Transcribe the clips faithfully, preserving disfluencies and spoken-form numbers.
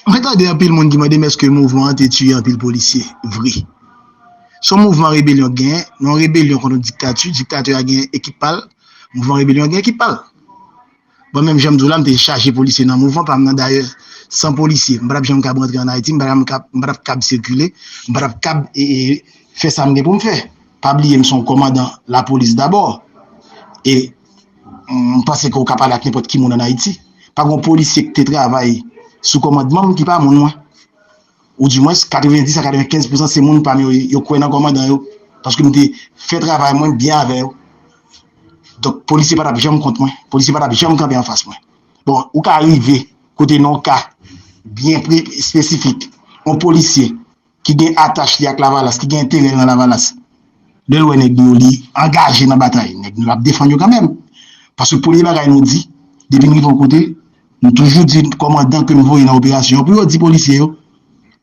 Mwen tande anpil moun ki mande m èske mouvman an te tiye anpil polisye. Vre. Se yon mouvman rebelyon k genyen, nan yon rebelyon kont yon diktati, diktatè a gen ekip pa l, mouvman rebelyon an gen ekip pa l. Bon, menm jan m di w la, m te chaje polisye nan mouvman pa m nan. Dayè, san polisye, m pa t ap janm kab rantre ann Ayiti, m pa t ap kab, m pa t ap kab sikile, m pa t ap kab e, e, fè sa m gen pou m fè. Pa bliye, m se yon kòmandan lapolis dabò. E m panse ke w ka pale ak nenpòt ki moun ann Ayiti. Pa gen yon polisye ki te travay sou kòmandman m ki pa moun mwen. Ou dimwens, katrevenndis a katrevenkenz pousan se moun pa m yo, yo kwè nan kòmandan yo. Paske m te fè travay mwen byen avè yo. Donk, polisye pa t ap janm kont mwen. Polisye pa t ap janm kanpe anfas mwen. Bon, ou ka rive kote nan yon ka byen pre-, espesifik. Yon polisye ki gen atach li ak Lavalas, ki gen enterè nan Lavalas. Lè l wè nèg nou yo, li angaje nan batay, nèg nou yo ap defann yo kanmenm. Paske premye bagay nou di, depi n rive yon kote, nou toujou di kòmandan ke n voye nan operasyon yo, pou yo di polisye yo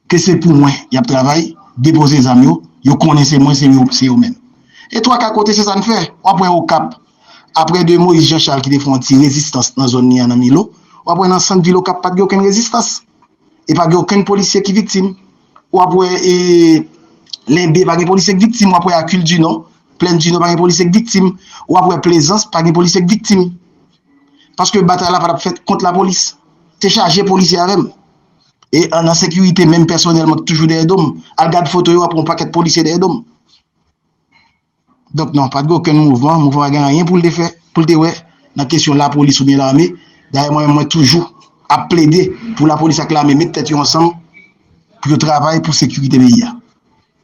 ke se pou mwen y ap travay, depoze zam yo, yo konnen se mwen, se yo, se yo menm. E twa ka kote, se sa n fè. W ap wè Okap, apre de Moïse Jean Charles ki te fè yon ti rezistans nan zòn li an nan Milo, w ap wè nan sant vil Okap pa t gen okenn rezistans. E pa gen okenn polisye ki viktim. W ap wè, e, Lenbe, pa gen polisye k viktim. W ap wè Akil di Nò, Plèn di Nò, pa gen polisye k viktim. W ap wè Plezans, pa gen polisye k viktim. Paske batay la pa t ap fèt kont lapolis. Te chaje polisye avè m. E an, nan sekirite, menm pèsonèl, mwen toujou dèyè do m. Al gad foto yo, w ap wè yon pakèt polisye dèyè do m. Donk non, pa t gen okenn mouvman. Mouvman pa gen anyen pou l te fè, pou l te wè nan kesyon lapolis oubyen lame. Dayè, mwen menm, mwen toujou ap plede pou lapolis ak lame met tèt yo ansanm pou yo travay pou sekirite peyi a.